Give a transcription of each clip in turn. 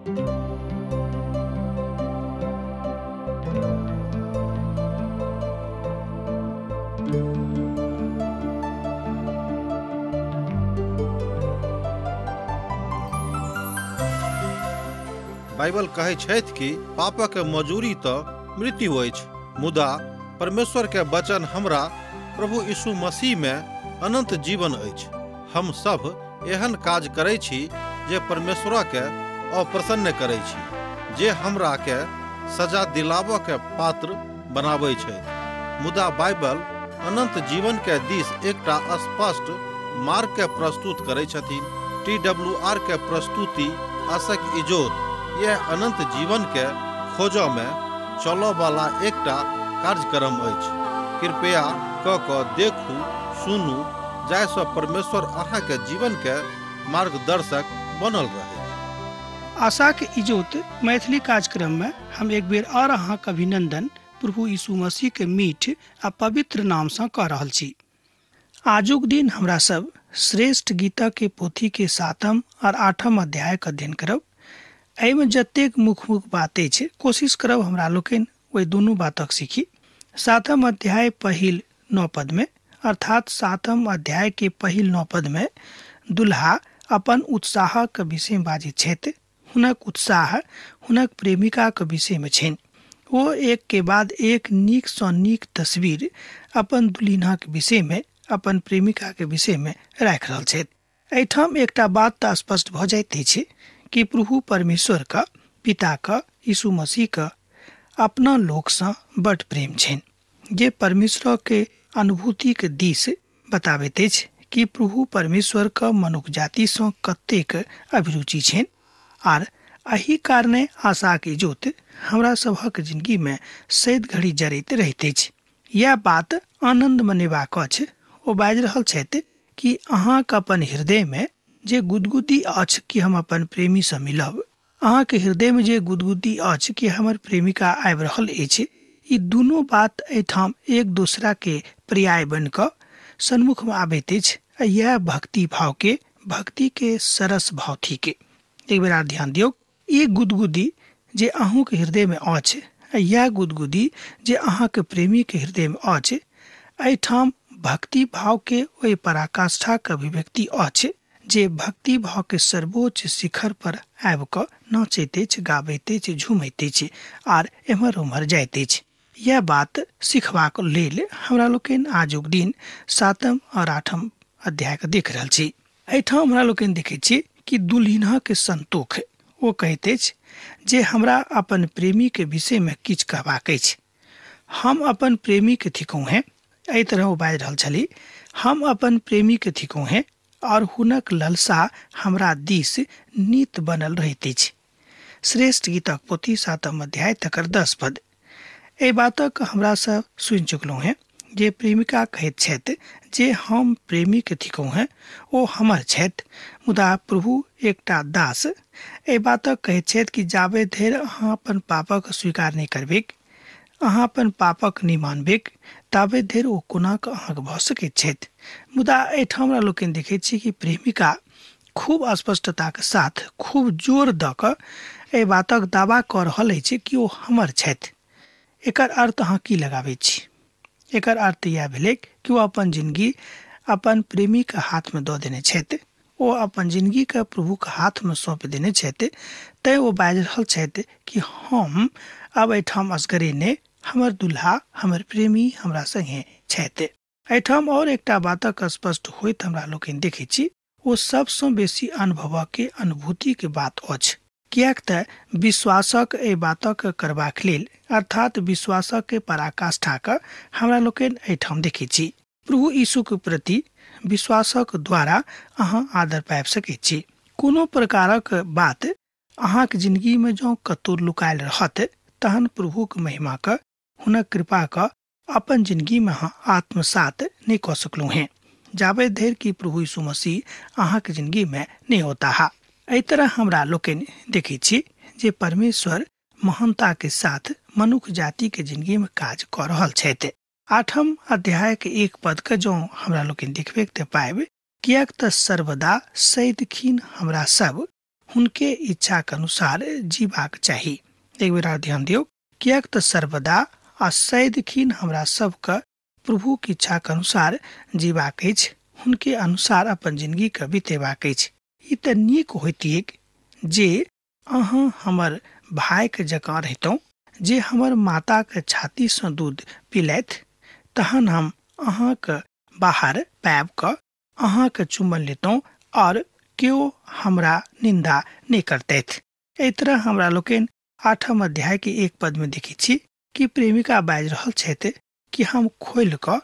Bible कहै छथि कि पापक मजूरी तऽ मृत्यु अछि, मुदा परमेश्वर के वचन हमरा प्रभु यीशु मसीह में अनंत जीवन अछि। हम सब एहन काज करै छी जे परमेश्वर के अप्रसन्न करै छी, जे हमरा के सजा दिलाबऽ के पात्र बनाबै छथि। मुदा बाइबल अनंत जीवन के दिस एकटा स्पष्ट मार्ग के प्रस्तुत करै छथिन। TWR के प्रस्तुति आशक इजोत यह अनंत जीवन के खोजऽ में चलऽ वाला एकटा कार्यक्रम अछि। कृपया क क देखू, सुनू, जाहिसँ परमेश्वर अहाँ के जीवन के मार्गदर्शक बनल रहे। आशा के इजोत मैथिली कार्यक्रम में हम एक बेर और अहाँ के अभिनंदन प्रभु यीशु मसीह के मीठ आ पवित्र नाम से कऽ रहल छी। आजुक दिन हमरा सब श्रेष्ठ गीता के पोथी के 7 और 8 अध्याय के अध्ययन करब। एहिमे जतेक मुख्य मुख्य बात अछि कोशिश करब हमरा लोकनि ओहि दुनू बातक सीखी। 7 अध्याय पहिल 9 पद में, अर्थात 7 अध्याय के पहिल 9 पद में दुल्हा अपन उत्साहक विषय में बाजैत छथि। हुनक उत्साह हुनक प्रेमिका के विषय में छनि। ओ एक के बाद एक नीक सँ नीक तस्वीर अपन दुल्हिनक विषय में, अपन प्रेमिका के विषय में राखि रहल छथि। एहिठाम एकटा बात तऽ स्पष्ट भऽ जाइत अछि कि प्रभु परमेश्वर का, पिता का, यीशु मसीह का अपना लोक सँ बड प्रेम छनि, जे परमेश्वर के अनुभूति के दिस बताबैत अछि कि प्रभु परमेश्वर का मनुख जाति सँ कतेक अभिरुचि छनि। आर एहि कारणे आशा के ज्योत हमरा सभक जिंदगी में सैद घड़ी जरैत रहैत अछि। यह बात आनंद मनेबाक अछि। ओ बाजि रहल छथि कि अहाँके अपन हृदय में जे गुदगुदी अछि कि हम अपन प्रेमी से मिलब, अहाँके हृदय में जे गुदगुदी अछि कि हमर प्रेमिका आबि रहल अछि, ई दुनू बात एहिठाम एक दोसरा के पर्याय बनि कऽ सन्मुख में आबैत अछि। आ यह भक्ति भाव के, भक्ति के सरस भाव थिक। एक बेर आर ध्यान दियौ, ई गुदगुदी जे अहूँके हृदय में अछि आ यह गुदगुदी जे अहाँके प्रेमी के हृदय में अछि, एहिठाम भक्ति भाव के ओहि पराकाष्ठा के अभिव्यक्ति अछि जे भक्ति भाव के सर्वोच्च शिखर पर आबि कऽ नाचैत अछि, गाबैत अछि, झूमैत अछि आर एम्हर ओम्हर जाइत अछि। यह बात सिखबाक लेल हमरा लोकनि आजुक दिन 7 और 8 अध्याय के देख रहल छी। एहिठाम हमरा लोकनि देखै छी कि दुल्हिना के संतोख, ओ कहैत अछि जे हमरा अपन प्रेमी के विषय में किछु कहबाक अछि। हम अपन प्रेमी के थिकहुँ हेँ, एहि तरह ओ बाजि रहल छली, हम अपन प्रेमी के थिकहुँ हेँ और हुनक ललसा हमरा दिस नित बनल रहैत अछि। श्रेष्ठ गीतक पोथी 7 अध्याय तकर 10 पद। एहि बातक हमरा सब सुनि चुकलहुँ हेँ जे प्रेमिका कहैत छथि जे हम प्रेमी के थिकहुँ हेँ, ओ हमर छथि, मुदा प्रभु एकटा दास एहि बातक कहैत छथि कि जाबे धरि अहाँ अपन पापक स्वीकार नहि करबैक, अहाँ अपन पापक नहि मानबैक, ताबे धरि ओ कोना कऽ अहाँके भऽ सकैत छथि। मुदा एहिठाम हमरा लोकनि देखैत छी कि प्रेमिका खूब स्पष्टताके साथ खूब जोर दऽ कऽ एहि बातक दावा कऽ रहल अछि कि ओ हमर छथि। एकर अर्थ अहाँ की लगाबै छी? एकर अर्थ इएह भेलै कि ओ अपन जिंदगी अपन प्रेमीके हाथमे दऽ देने छथि, ओ अपन जिंदगीके प्रभुके हाथमे सौंपि देने छथि। तैँ ओ बाजि रहल छथि कि हम आब एहिठाम असगरे नहि, हमर दुल्हा, हमर प्रेमी हमरा संगे छथि। एहिठाम और एकटा बातक स्पष्ट होइत हमरा लोकनि देखै छी, ओ सबसँ बेसी अनुभवके अनुभूतिके बात अछि। किएक तऽ विश्वासक एहि बातक करबाक लेल, अर्थात विश्वासक पराकाष्ठाक हमरा लोकनि एहिठाम देखै छी। प्रभु यीशुके प्रति विश्वासक द्वारा अहाँ आदर पाबि सकै छी। कोनो प्रकारक बात अहाँके जिंदगीमे जँ कतौ लुकायल रहत तहन प्रभुक महिमाक, हुनक कृपाक अपन जिंदगीमे अहाँ आत्मसात नहि कऽ सकलहुँ हेँ जाबे धरि कि प्रभु यीशु मसीह अहाँके जिंदगीमे नहि होता। एहि तरह हमरा लोकनि देखै छी जे परमेश्वर महानता के साथ मनुख जाति के जिंदगी में काज कऽ रहल छथि। 8 अध्याय के 1 पद के जँ हमरा लोकनि देखबै तऽ पाबि, किएक तऽ सर्वदा सदिखिन हमरा सब हुनके इच्छाक अनुसार जीबाक चाही। एक बेर ध्यान दियौ, किएक तऽ सर्वदा आ सदिखिन हमरा सबके प्रभुक इच्छाक अनुसार जीबाक अछि, हुनके अनुसार अपन जिंदगीके बितेबाक अछि। ई तऽ नीक होइतियै जे अहाँ हमर भाइके जकाँ रहितहुँ, जे हमर माताके छातीसँ दूध पिलथि, तहन हम अहाँके बाहर पाबि कऽ अहाँके चुम्बन लेतहुँ और केओ हमरा निंदा नहि करतथि। एहि तरह हमरा लोकनि 8 अध्याय के 1 पद में देखै छी कि प्रेमिका बाजि रहल छथि कि हम खोलि कऽ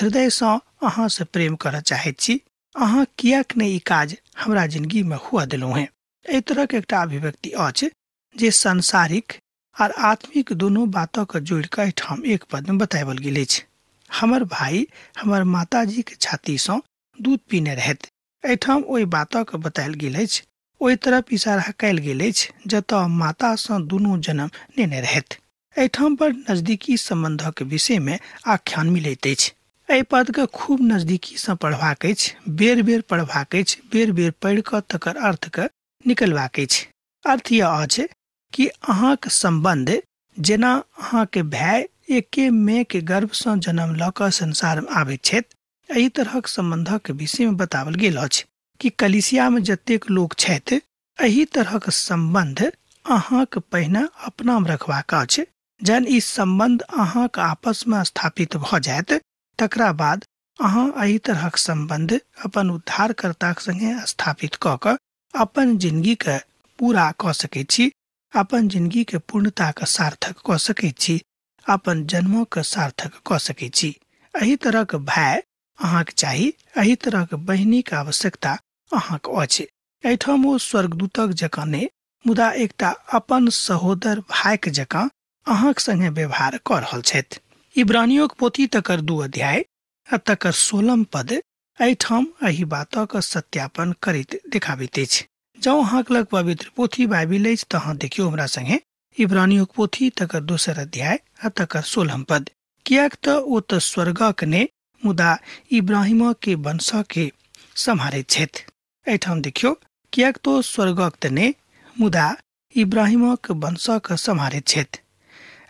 हृदयसँ अहाँसँ प्रेम करऽ चाहैत छी, अहाँ किएक नहि ई काज हमरा जिंदगीमे हुअ देलहुँ हेँ। एहि तरहक एकटा अभिव्यक्ति अछि जे सांसारिक आर आत्मिक दुनू बातक जोड़ि कऽ एहिठाम एक पदमे बताओल गेल अछि। हमर भाई हमर माताजीके छातीसँ दूध पीने रहथि, एहिठाम ओहि बातक बतायल गेल अछि, ओहि तरफ इशारा कयल गेल अछि जतऽ मातासँ दुनू जन्म लेने रहथि। एहिठाम पर नजदीकी सम्बन्धक विषयमे आख्यान मिलैत अछि। एहि पदके खूब नजदीकीसँ पढ़बाक अछि, बेर बेर पढ़बाक अछि, बेर बेर पढ़ि कऽ तकर अर्थके निकलबाक अछि। अर्थ यह अछि कि अहाँक सम्बन्ध जेना अहाँके भाय एके मे के गर्भसँ जन्म लऽ कऽ संसारमे आबैत छथि, एहि तरहक सम्बन्धक विषयमे बताओल गेल अछि कि कलिसियामे जतेक लोक छथि एहि तरहक सम्बन्ध अहाँक पहिने अपनामे रखबाक अछि। जहन ई सम्बन्ध अहाँक आपसमे स्थापित भऽ जायत तकरा बाद अहाँ एहि तरहक सम्बन्ध अपन उद्धारकर्ताक संगे स्थापित कऽ कऽ अपन जिंदगीके पूरा कऽ सकैत छी, अपन जिंदगीके पूर्णताके सार्थक कऽ सकैत छी, अपन जन्मोके सार्थक कऽ सकैत छी। एहि तरहक भाय अहाँके चाही, एहि तरहक बहिनीके आवश्यकता अहाँके अछि। एहिठाम ओ स्वर्गदूतक जकाँ नहि, मुदा एकटा अपन सहोदर भाइके जकाँ अहाँक संगे व्यवहार कऽ रहल छथि। इब्रानियोक पोथी तकर 2 अध्याय आ तकर 16 पद एहिठाम एहि बातक सत्यापन करैत देखाबैत अछि। जँ अहाँक लग पवित्र पोथी बाइबिल अछि तऽ अहाँ देखियौ हमरा संगे इब्रानियोक पोथी तकर 2 अध्याय आ तकर 16 पद। किएक तऽ ओ तऽ स्वर्गक ने, मुदा इब्राहिमक के वंशक के सम्हारैत छथि। एहिठाम देखियौ, किएक तऽ स्वर्गक तऽ ने, मुदा इब्राहिमक वंशक सम्हारैत छथि।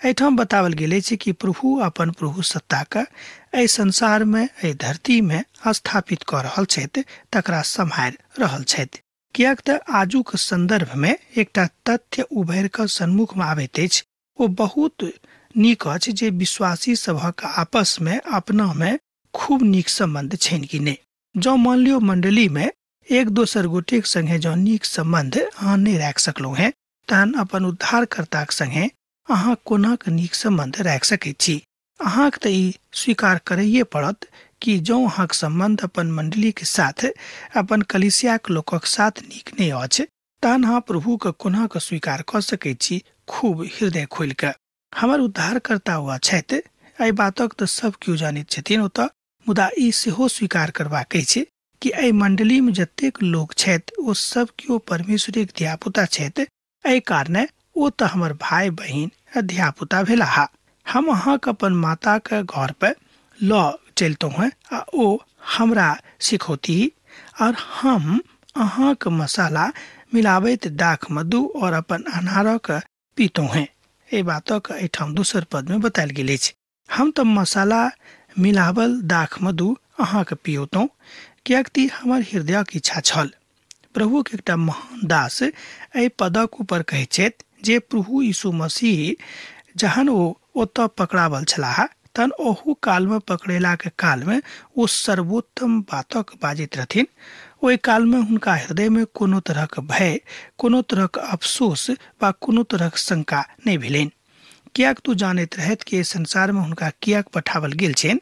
एहिठाम बताओल गेल अछि कि प्रभु अपन प्रभु सत्ताके एहि संसारमे, एहि धरतीमे स्थापित कऽ रहल छथि, तकरा सम्हारि रहल छथि। किएक तऽ आजुक सन्दर्भमे एकटा तथ्य उभरि कऽ सन्मुखमे आबैत अछि, ओ बहुत नीक अछि जे विश्वासी सभक आपसमे अपनामे खूब नीक सम्बन्ध छनि कि नहि। जँ मान लियौ मण्डलीमे एक दोसर गोटेक संगे जँ नीक सम्बन्ध अहाँ नहि राखि सकलहुँ हेँ, तहन अपन उद्धारकर्ताक संगे अहाँ कोना कऽ नीक सम्बन्ध राखि सकैत छी? अहाँके तऽ ई स्वीकार करैए पड़त कि जँ अहाँके सम्बन्ध अपन मण्डलीके साथ, अपन कलिसियाके लोकक साथ नीक नहि अछि, तहन अहाँ प्रभुके कोना कऽ स्वीकार कऽ सकैत छी खूब हृदय खोलि कऽ? हमर उद्धारकर्ता ओ छथि, एहि बातक तऽ सब केओ जानैत छथिन ओतऽ, मुदा ई सेहो स्वीकार करबाक अछि कि एहि मण्डलीमे जतेक लोक छथि ओ सब केओ परमेश्वरेक धियापुता छथि, एहि कारणे ओ तऽ हमर भाय बहिन आ धियापुता भेलाह। हम अहाँके अपन माताके घर पर लऽ चलितहुँ हेँ आ ओ हमरा सिखौती और हम अहाँके मसाला मिलाबैत दाख मधु और अपन अनारक पीतहुँ हेँ। एहि बातक एहिठाम दोसर पदमे बतायल गेल अछि। हम तऽ मसाला मिलावल दाख मधु अहाँके पियौतहुँ, किएक तऽ हमर हृदयक इच्छा छल। प्रभुक एकटा महान दास एहि पदक ऊपर कहैत छथि जे प्रभु यीशु मसीह जहन ओ ओतऽ पकड़ावल छलाह तहन ओहू कालमे, पकड़ेलाके कालमे ओ सर्वोत्तम बातक बाजैत रहथिन। ओहि कालमे हुनका हृदयमे कोनो तरहक भय, कोनो तरहक अफसोस वा कोनो तरहक शंका नहि भेलनि, किएक तू जानैत रहथि कि एहि संसारमे हुनका किएक पठाओल गेल छनि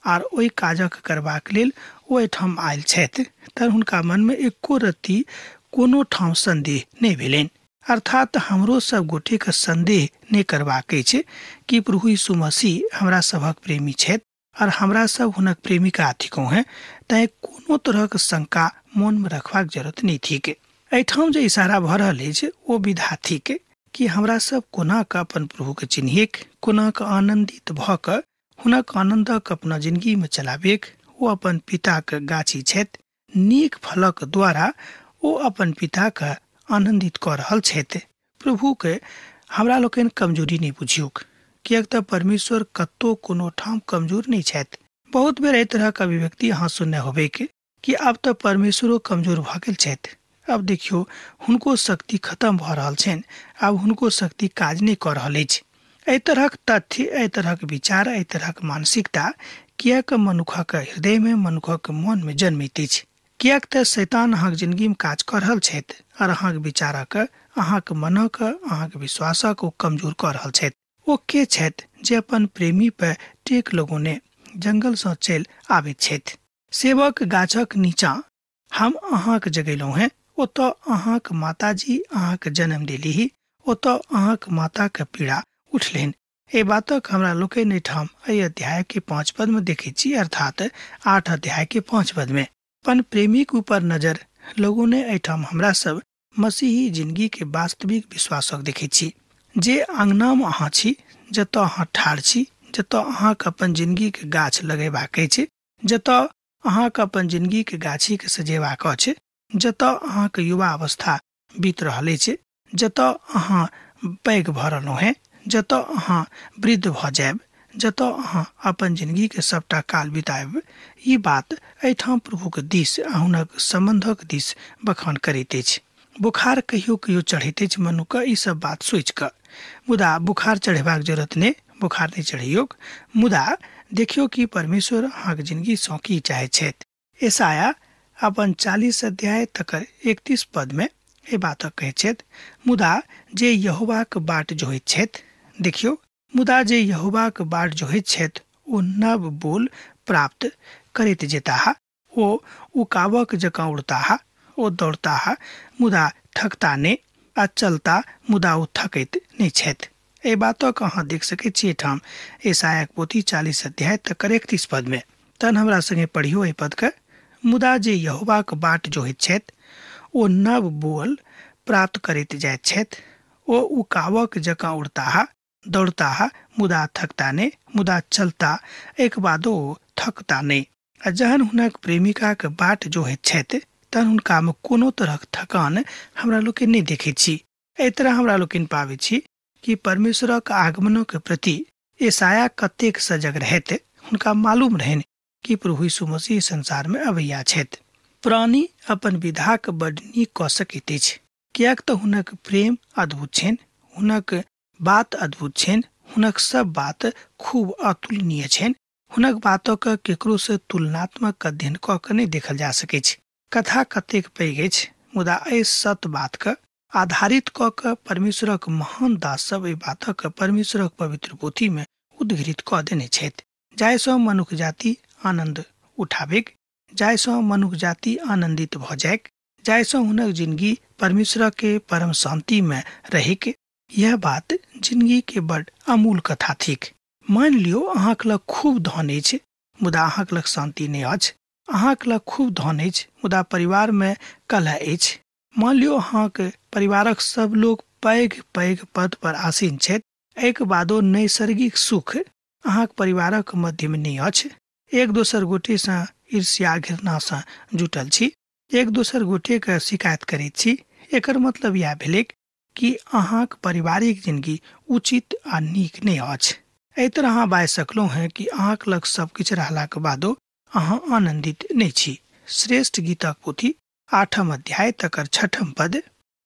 आर ओहि काजक करबाक लेल ओ एहिठाम आयल छथि। तहन हुनका मनमे एको रत्ती कोनो ठाम सन्देह नहि भेलनि। अर्थात हमरो सब गोटेके सन्देह नहि करबाक अछि कि प्रभु यीशु मसीह हमरा सभक प्रेमी छथि और हमरा सब हुनक प्रेमिका थिकहुँ हेँ, तैँ कोनो तरहक शंका मोनमे रखबाक जरूरत नहि थिक। एहिठाम जे इशारा भऽ रहल अछि ओ विधा थिक कि हमरा सब कोना कऽ अपन प्रभुके चिन्हिक, कोना कऽ आनन्दित भऽ कऽ हुनक आनन्दक अपना जिंदगीमे चलाबिक। ओ अपन पिताके गाछी छथि, नीक फलक द्वारा ओ अपन पिताके आनन्दित कऽ रहल छथि। प्रभुके हमरा लोकनि कमजोरी नहि बुझियौक, किएक तऽ परमेश्वर कतहु कोनो ठाम कमजोर नहि छथि। बहुत बेर एहि तरहक अभिव्यक्ति अहाँ सुनने होबैक कि आब तऽ परमेश्वरो कमजोर भऽ गेल छथि, आब देखियौ हुनको शक्ति खतम भऽ रहल छनि, आब हुनको शक्ति काज नहि कऽ रहल अछि। एहि तरहक तथ्य, एहि तरहक विचार, एहि तरहक मानसिकता किएक मनुखक हृदयमे, मनुखक मनमे जन्मैत अछि? किएक तऽ शैतान अहाँक जिंदगीमे काज कऽ रहल छथि आओर अहाँक विचारक, अहाँक मनक, अहाँक विश्वासक ओ कमजोर कऽ रहल छथि। ओ के छथि जे अपन प्रेमी पर टेक लगौने जंगलसँ चलि आबैत छथि? सेबक गाछक नीचाँ हम अहाँक जगेलहुँ हेँ, ओतऽ अहाँक माताजी अहाँक जन्म देलीह, ओतऽ अहाँक माताके पीड़ा उठलनि। एहि बातक हमरा लोकनि एहिठाम एहि अध्याय के 5 पद में देखै छी, अर्थात 8 अध्याय के 5 पद में। अपन प्रेमीक ऊपर नजर लगौने एहिठाम हमरा सब मसीही जिंदगी के वास्तविक विश्वासक देखै छी। जे आंगना में अहाँ छी, जतऽ अहाँ ठाढ़ छी, जतऽ अहाँके अपन जिंदगी के गाछ लगेबाक अछि, जतऽ अहाँके अपन जिंदगी के गाछी के सजेबाक अछि, जतऽ अहाँके युवा अवस्था बीत रहल अछि, जतऽ अहाँ पैघ भऽ रहलहुँ हेँ, जतऽ अहाँ वृद्ध भऽ जायब, जतऽ अहाँ अपन जिंदगी के सबटा काल बितायब, ई बात एहिठाम प्रभुके दिस आ हुनक सम्बन्धक दिस बखान करैत अछि। बुखार कहियो कहियो चढ़ैत अछि मनुखके ई सब बात सोचि कऽ, मुदा बुखार चढ़ेबाक जरूरत नहि, बुखार नहि चढ़ैयौक। मुदा देखियौ कि परमेश्वर अहाँके जिंदगीसँ की चाहैत छथि। यशायाह अपन 40 अध्याय तकर 31 पद में एहि बातक कहैत छथि, मुदा जे यहोवाक बाट जोहैत छथि, देखियौ, मुदा जे यहोवाक बाट जोहैत छथि ओ नव बोल प्राप्त करैत जेताह, ओ उकाबक जकाँ उड़ताह, ओ दौड़ताह मुदा थकता नहि, आ चलता मुदा ओ थकैत नहि छथि। एहि बातक अहाँ देख सकैत छी एहिठाम यशायाहक पोथी 40 अध्याय तकर 31 पद में। तहन हमरा संगे पढ़ियौ एहि पदके, मुदा जे यहोवाक बाट जोहैत छथि ओ नव बोल प्राप्त करैत जाइत छथि, ओ उकाबक जकाँ उड़ताह, दौड़ताह मुदा थकता नहि, मुदा चलता एक बादो थकता नहि। आ जहन हुनक प्रेमिकाक बाट जोहैत छथि तहन हुनकामे कोनो तरहक थकान हमरा लोकनि नहि देखैत छी। एहि तरह हमरा लोकनि पाबै छी कि परमेश्वरक आगमनक प्रति यशायाह कतेक सजग रहैत, हुनका मालूम रहनि कि प्रभु यीशु मसीह संसार में अबैया छथि। प्राणी अपन विधाक बड नीक कऽ सकैत अछि, किएक तऽ हुनक प्रेम अद्भुत छनि, हुनक बात अद्भुत छनि, हुनक सब बात खूब अतुलनीय छनि। हुनक बातक केकरो से तुलनात्मक अध्ययन कऽ के नहि देखल जा सकैछ। कथा कतेक पैघ अछि, मुदा एहि सत बातके आधारित कऽ के परमेश्वरक महान दास सब एहि बातक परमेश्वरक पवित्र पोथी में उद्घृत कऽ देने छथि, जाहिसँ मनुख जाति आनन्द उठाबैक, जाहिसँ मनुख जाति आनन्दित भऽ जाइक, जाहिसँ हुनक जिंदगी परमेश्वर के परम शांति में रहैक। यह बात जिंदगी के बड़ अमूल कथा थिक। मान लियौ अहाँके लग खूब धन अछि मुदा अहाँके लग शांति नहि अछि, अहाँके लग खूब धन अछि मुदा परिवार में कलह अछि। मान लियौ अहाँके परिवारक सब लोग पैघ पैघ पद पर आसीन छथि, एहिके बादो नैसर्गिक सुख अहाँके परिवारक मध्यमे नहि अछि। एक दोसर गोटेसँ ईर्ष्या घृणासँ जुटल छी, एक दोसर गोटेके शिकायत करैत छी। एकर मतलब इएह भेलै कि अहाँक पारिवारिक जिंदगी उचित आ नीक नहि अछि। एहि तरह अहाँ बाजि सकलहुँ हेँ कि अहाँक लग सब किछु रहलाक बादो अहाँ आनन्दित नहि छी। श्रेष्ठ गीतक पोथी 8 अध्याय तकर 6 पद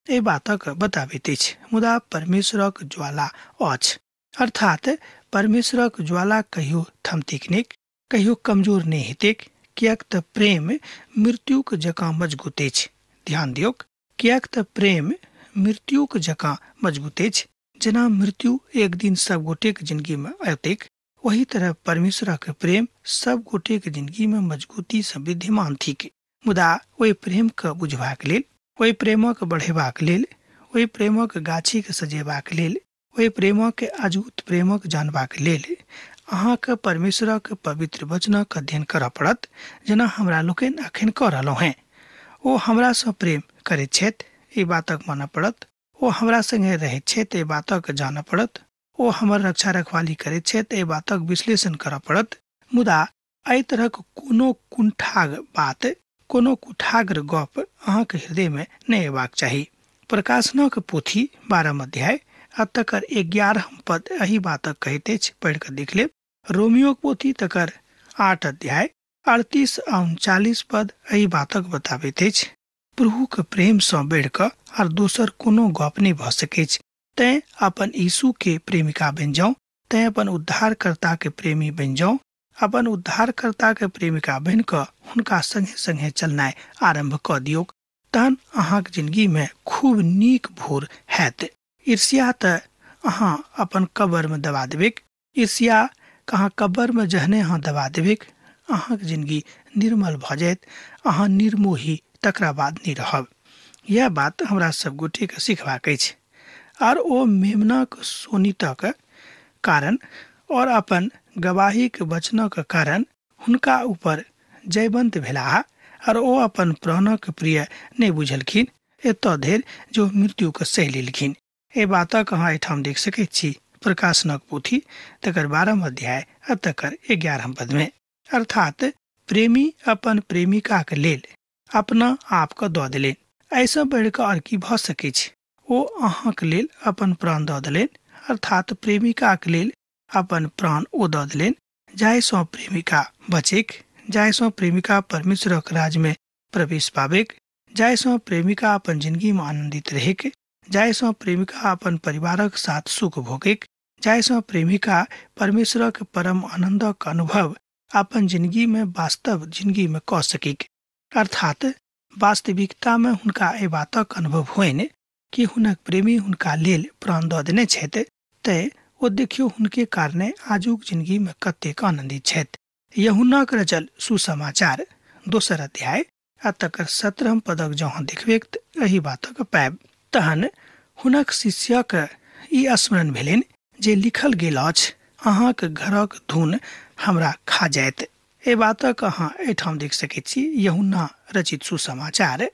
एहि बातक बताबैत अछि, मुदा परमेश्वरक ज्वाला अछि, अर्थात परमेश्वरक ज्वाला कहियो थमतिक नहि, कहियो कमजोर नहि हेतैक, किएक तऽ प्रेम मृत्युक जकाँ मजबूत अछि। ध्यान दियौक, किएक तऽ प्रेम मृत्युक जकाँ मजबूत अछि। जेना मृत्यु एक दिन सब गोटेक जिंदगी में अयतैक, ओही तरह परमेश्वरक प्रेम सब गोटेक जिंदगी में मजबूती सँ विद्यमान थिक। मुदा ओहि प्रेमके बुझबाक लेल, ओहि प्रेमक बढ़ेबाक लेल, ओहि प्रेमक गाछीके सजेबाक लेल, ओहि प्रेमक अजूत प्रेमक जानबाक लेल अहाँके परमेश्वरक पवित्र वचनक अध्ययन करऽ पड़त, जेना हमरा लोकनि अखन कऽ रहलहुँ हेँ। ओ हमरासँ प्रेम करैत छथि, ई बातक मानऽ पड़त। ओ हमरा संगे रहैत छथि, एहि बातक जानऽ पड़त। ओ हमर रक्षा रखवाली करैत छथि, एहि बातक विश्लेषण करऽ पड़त। मुदा एहि तरहक कोनो कुंठाग बात, कोनो कुठाग्र गप अहाँके हृदयमे नहि अयबाक चाही। प्रकाशनक पोथी 12 अध्याय आ तकर 11 पद एहि बातक कहैत अछि, पढ़ि कऽ देख लेब। रोमियोक पोथी तकर 8 अध्याय 38 आ 39 पद एहि बातक बताबैत अछि। प्रभुक प्रेमसँ बढ़ि कऽ आर दोसर कोनो गप नहि भऽ सकैछ। तैं अपन यीशु के प्रेमिका बनि जाउ, तैं अपन उद्धारकर्ता के प्रेमी बनि जाउ। अपन उद्धारकर्ता के प्रेमिका बनि कऽ हुनका संगे संगे चलनाइ आरम्भ कऽ दियौक, तहन अहाँक जिंदगी में खूब नीक भोर हैत। ईर्ष्या तऽ अहाँ अपन कब्र में दबा देबैक। ईर्ष्या अहाँ कब्र में जहने अहाँ दबा देबैक, अहाँक जिंदगी निर्मल भऽ जायत, अहाँ निर्मोही तकरा बाद नहि रहब। यह बात हमरा सब गोटेके सिखबाक अछि। आर ओ मेमनाक शोणितक कारण और अपन गवाहीक वचनक कारण हुनका ऊपर जयवंत भेलाह, और ओ अपन प्राणक प्रिय नहि बुझलखिन, एतऽ धरि जो मृत्युके सहि लेलखिन। एहि बातक अहाँ एहिठाम देख सकैत छी प्रकाशनक पोथी तकर 12 अध्याय आ तकर 11 पद में। अर्थात प्रेमी अपन प्रेमिकाक लेल अपना आपके दऽ देलनि। एहिसँ बढ़ि कऽ आओर की भऽ सकैत छै? ओ अहाँक लेल अपन प्राण दऽ देलनि, अर्थात प्रेमिकाक लेल अपन प्राण ओ दऽ देलनि, जाहिसँ प्रेमिका बचैक, जाहिसँ प्रेमिका परमेश्वरक राज्यमे प्रवेश पाबैक, जाहिसँ प्रेमिका अपन जिंदगीमे आनन्दित रहैक, जाहिसँ प्रेमिका अपन परिवारक साथ सुख भोगैक, जाहिसँ प्रेमिका परमेश्वरक परम आनन्दक अनुभव अपन जिंदगीमे वास्तव जिंदगीमे कऽ सकैक। अर्थात वास्तविकतामे हुनका एहि बातक अनुभव होइन कि हुनक प्रेमी हुनका लेल प्राण दऽ देने छथि, तैं ओ देखियौ हुनके कारणे आजुक जिंदगीमे कतेक आनन्दित छथि। यूहन्नाक रचल सुसमाचार 2 अध्याय आ तकर 17 पदक जँ अहाँ देखबैक तऽ एहि बातक पायब। तहन हुनक शिष्यक ई स्मरण भेलनि जे लिखल गेल अछि, अहाँक घरक धुन हमरा खा जायत। एहि बातक अहाँ एहिठाम देख सकैत छी यूहन्ना रचित सुसमाचार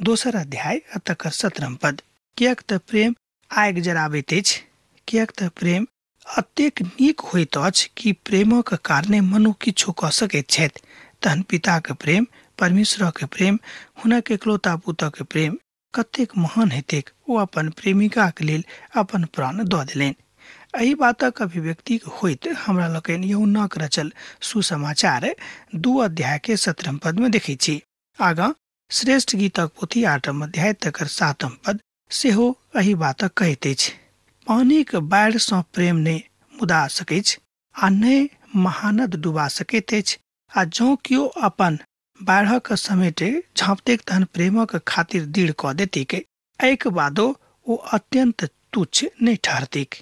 2 अध्याय आ तकर 17 पद। किएक तऽ प्रेम आगि जराबैत अछि, किएक तऽ प्रेम अतेक नीक होइत अछि कि प्रेमक कारणे मनुख किछु कऽ सकैत छथि। तहन पिताक प्रेम, परमेश्वरक प्रेम, हुनक एकलौता पुतक प्रेम कतेक महान हेतैक। ओ अपन प्रेमिकाक लेल अपन प्राण दऽ देलनि। एहि बातक अभिव्यक्ति होइत हमरा लोकनि यूहन्नाक रचल सुसमाचार 2 अध्याय के 17 पद में देखै छी। आगाँ श्रेष्ठ गीतक पोथी 8 अध्याय तकर 7 पद सेहो एहि बातक कहैत अछि। पानिक बाढ़िसँ प्रेम नहि मुदा सकैछ आ नहि महानद डुबा सकैत अछि, आ जँ केओ अपन बाढ़क समेटे झाँपतेक तहन प्रेमक खातिर दृढ़ कऽ देतिक, एहिके बादो ओ अत्यंत तुच्छ नहि ठहरतिक।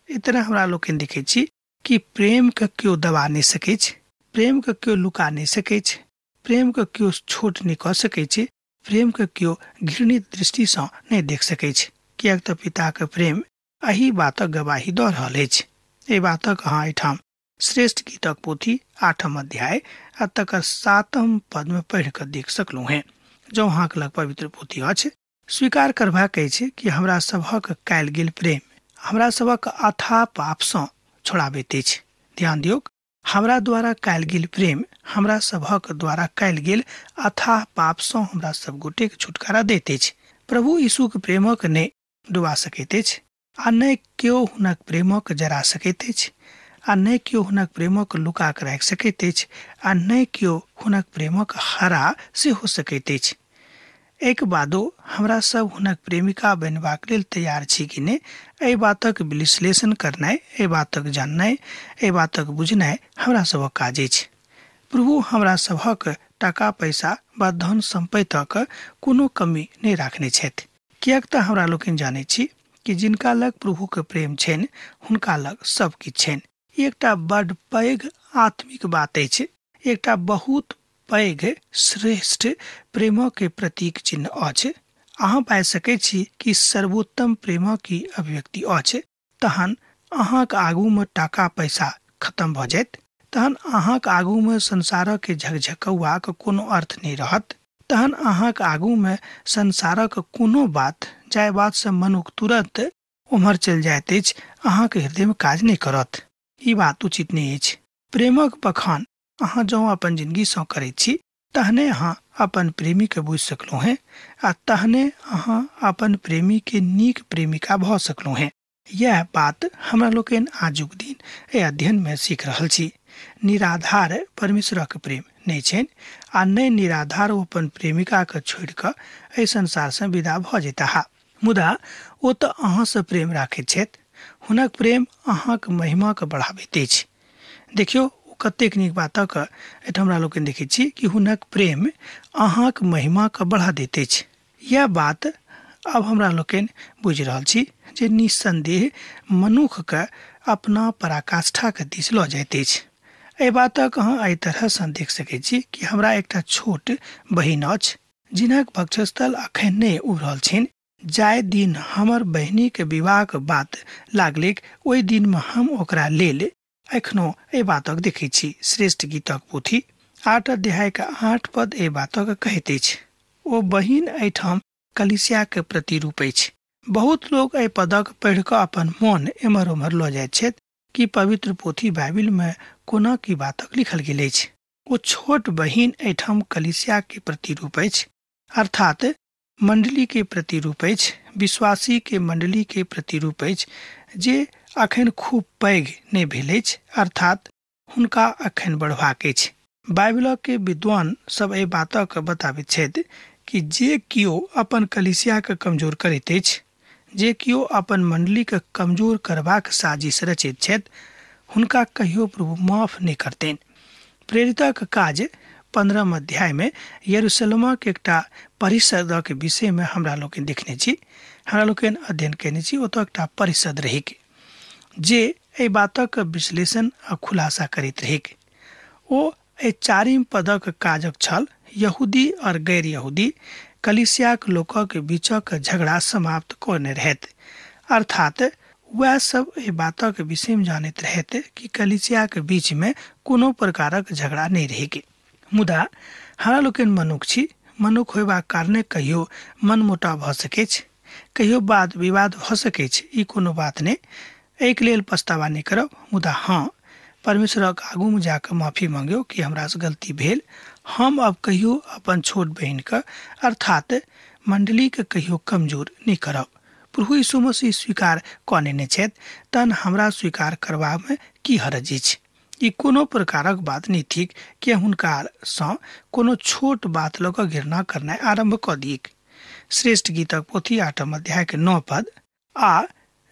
इतना हमरा लोकनि देखै छी कि प्रेमके केओ दबा नहि सकैछ, प्रेमके केओ लुका नहि सकैछ, प्रेमके केओ छोट नहि कऽ सकैछ, प्रेमके केओ घृणित दृष्टिसँ नहि देख सकैछ। किएक तऽ पिताके प्रेम एहि बातक गवाही दऽ रहल अछि। एहि बातक अहाँ एहिठाम श्रेष्ठ गीतक पोथी 8 अध्याय आ तकर 7 पदमे पढ़ि कऽ देख सकलहुँ हेँ। जँ अहाँके लग पवित्र पोथी अछि, स्वीकार करबाक अछि कि हमरा सभक कयल गेल प्रेम हमरा सभक अथाह पापसँ छोड़ाबैत अछि। ध्यान दियौक, हमरा द्वारा कयल गेल प्रेम हमरा सभक द्वारा कयल गेल अथाह पापसँ हमरा सब गोटेके छुटकारा दैत अछि। प्रभु यीशुक प्रेमक नहि डुबा सकैत अछि आ नहि केओ हुनक प्रेमक जरा सकैत अछि, आ नहि केओ हुनक प्रेमक लुका कऽ राखि सकैत अछि, आ नहि केओ हुनक प्रेमक हरा सेहो सकैत अछि। एहिके बादो हमरा सब हुनक प्रेमिका बनबाक लेल तैयार छी कि नहि, एहि बातक विश्लेषण करनाइ, एहि बातक जाननाइ, एहि बातक बुझनाइ हमरा सभक काज अछि। प्रभु हमरा सभक टाका पैसा वा धन सम्पत्तिक कोनो कमी नहि राखने छथि। किएक तऽ हमरा लोकनि जानै छी कि जिनका लग प्रभुके प्रेम छनि हुनका लग सब किछु छनि। एकटा बड पैघ आत्मिक बात अछि, एकटा बहुत पैघ श्रेष्ठ प्रेमके प्रतीक चिन्ह अछि। अहाँ पाबि सकै छी कि सर्वोत्तम प्रेमक की अभिव्यक्ति अछि। तहन अहाँक आगूमे टाका पैसा खत्म भऽ जायत, तहन अहाँक आगूमे संसारक झकझकौआक कोनो अर्थ नहि रहत, तहन अहाँक आगूमे संसारक कोनो बात जाहि बातसँ मनुख तुरन्त उम्हर चलि जाइत अछि अहाँके हृदयमे काज नहि करत। ई बात उचित नहि अछि। प्रेमक बखान अहाँ जँ अपन जिंदगीसँ करैत छी तहने अहाँ अपन प्रेमीके बुझि सकलहुँ हेँ आ तहने अहाँ अपन प्रेमीके नीक प्रेमिका भऽ सकलहुँ हेँ। यैह बात हमरा लोकनि आजुक दिन एहि अध्ययनमे सीख रहल छी। निराधार परमेश्वरक प्रेम नहि छनि आ नहि निराधार ओ अपन प्रेमिकाके छोड़ि कऽ एहि संसारसँ विदा भऽ जेताह। मुदा ओ तऽ अहाँसँ प्रेम राखैत छथि। हुनक प्रेम अहाँक महिमाके बढ़ाबैत अछि। देखियौ ओ कतेक नीक बातक एहिठाम हमरा लोकनि देखैत छी कि हुनक प्रेम अहाँक महिमाके बढ़ा दैत अछि। यैह बात आब हमरा लोकनि बुझि रहल छी जे निस्सन्देह मनुखके अपना पराकाष्ठाके दिस लऽ जाइत अछि। एहि बातक अहाँ एहि तरहसँ देख सकैत छी कि हमरा एकटा छोट बहिन अछि जिनक वक्षस्थल अखन नहि उभरल छनि। जाहि दिन हमर बहिनीके विवाहक बात लागलैक ओहि दिनमे हम ओकरा लेल एखनो एहि बातक देखैत छी। श्रेष्ठ गीतक पोथी 8 अध्यायके 8 पद एहि बातक कहैत अछि। ओ बहिन एहिठाम कलीसियाके प्रतिरूप अछि। बहुत लोक एहि पदक पढ़ि कऽ अपन मोन एम्हर ओम्हर लऽ जाइत छथि कि पवित्र पोथी बाइबिलमे कोना की बातक लिखल गेल अछि। ओ छोट बहिन एहिठाम कलीसियाके प्रतिरूप अछि, अर्थात मंडली के प्रतिरूप अछि, विश्वासी के मंडली के प्रतिरूप अछि जे अखन खूब पैघ नहि भेल अछि, अर्थात हुनका अखन बढ़बाक अछि। बाइबिलक के विद्वान सब एहि बातक बताबैत छथि कि जे केओ अपन कलीसियाके कमजोर करैत अछि, जे केओ अपन मंडलीके कमजोर करबाक साजिश रचैत छथि, हुनका कहियो प्रभु माफ नहि करतनि। प्रेरितक काज 15 अध्यायमे यरूशलेमक एकटा परिषदक विषयमे हमरा लोकनि देखने छी, हमरा लोकनि अध्ययन कयने छी। ओतऽ एकटा परिषद रहैक जे एहि बातक विश्लेषण आ खुलासा करैत रहैक। ओ एहि 4 पदक काजक छल यहूदी और गैर यहूदी कलीसियाक लोकक बीचक झगड़ा समाप्त कयने रहैत, अर्थात वएह सब एहि बातक विषयमे जानैत रहैत कि कलीसियाक बीचमे कोनो प्रकारक झगड़ा नहि रहैक। मुदा हमरा लोकनि मनुख छी, मनुख होयबाक कारणे कहियो मनमुटाव भऽ सकैछ, कहियो वाद विवाद भऽ सकैछ, ई कोनो बात नहि। एहिके लेल पछतावा नहि करब, मुदा हँ परमेश्वरक आगूमे जाकऽ माफी मांगियौ कि हमरासँ गलती भेल, हम अब कहियो अपन छोट बहिनके अर्थात मंडलीके कहियो कमजोर नहि करब। प्रभु यीशु मसीह स्वीकार कऽ नेने छथि, तहन हमरा स्वीकार करबामे की हरज अछि? ई कोनो प्रकारक बात नहि थिक कि हुनकासँ कोनो छोट बात लऽ कऽ घृणा करनाइ आरम्भ कऽ दियैक। श्रेष्ठ गीतक पोथी 8 अध्यायके 9 पद, आ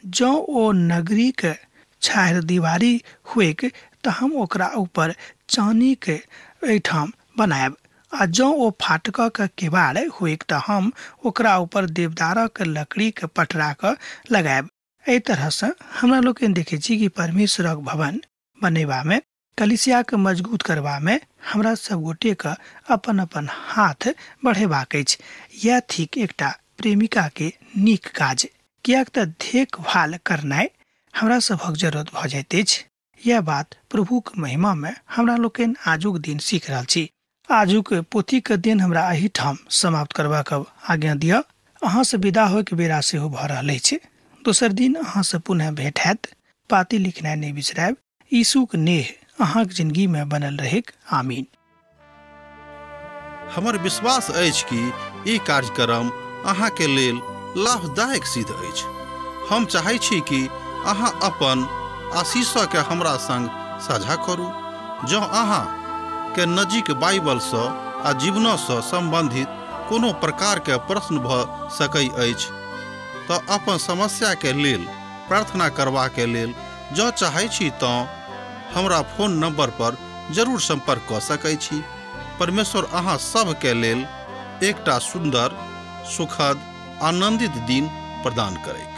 जँ ओ नगरीके छाहरि दीवारी हुएक तऽ हम ओकरा ऊपर चानीके एहिठाम बनायब, आ जँ ओ फाटकक केबाड़ हुएक तऽ हम ओकरा ऊपर देवदारक लकड़ीके पटरा कऽ लगायब। एहि तरहसँ हमरा लोकनि देखै छी कि परमेश्वरक भवन बनेबामे, कलीसियाके मजबूत करबामे हमरा सब गोटेके अपन अपन हाथ बढ़ेबाक अछि। यैह थिक एकटा प्रेमिकाके नीक काज, किएक तऽ देखभाल करनाइ हमरा सभक जरूरत भऽ जाइत अछि। यैह बात प्रभुक महिमामे हमरा लोकनि आजुक दिन सीख रहल छी। आजुक पोथीके दिन हमरा एहिठाम समाप्त करबाक आज्ञा दिअ। अहाँसँ विदा होइके बेरा सेहो भऽ रहल अछि। दोसर दिन अहाँसँ पुनः भेंट हैत। पाती लिखनाइ नहि बिसरायब। यीशुक नेह अहाँक जिंदगीमे बनल रहैक। आमीन। हमर विश्वास अछि कि ई कार्यक्रम अहाँके लेल लाभदायक सिद्ध अछि। हम चाहै छी कि अहाँ अपन आशीषके हमरा संग साझा करू। जँ अहाँ के नजीक बाइबलसँ आ जीवनसँ संबंधित कोनो प्रकारके प्रश्न भऽ सकै अछि तऽ अपन समस्याके लेल प्रार्थना करबाके लेल जँ चाहै छी तँ हमरा फोन नंबर पर जरूर संपर्क कऽ सकै छी। परमेश्वर अहाँ सबके लेल एकटा सुंदर, सुखद, आनंदित दिन प्रदान करैक।